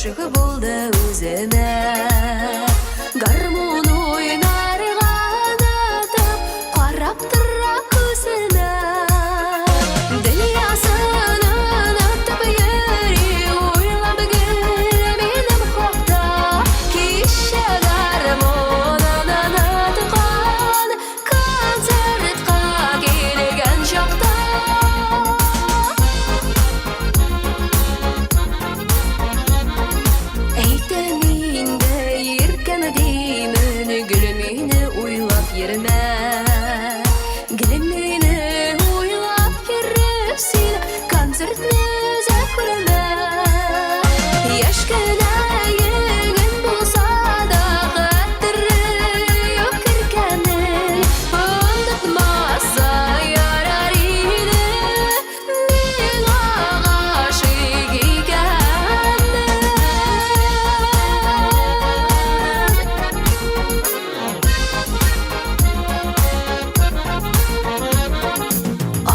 Гашыйк булды үземә. Гармун уйнарга онытып, карап тора күземә. Дөньясын онытып йөри, уйлап гел минем хакта. Кичә гармунын оныткан, концертка килгән чакта. Әйтәм инде, иркәм димен, гел мине уйлап йөрмә. Гел мине уйлап йөреп син концертны өзеп күрмә. Яшь кенә егет булса да, хәтере юк иркәнең. Онытмаса ярар иде. Миңа гашыйк икәнне.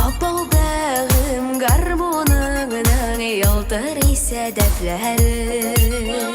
Апау бәгым гармуныңның ялтырый сәдәпләре.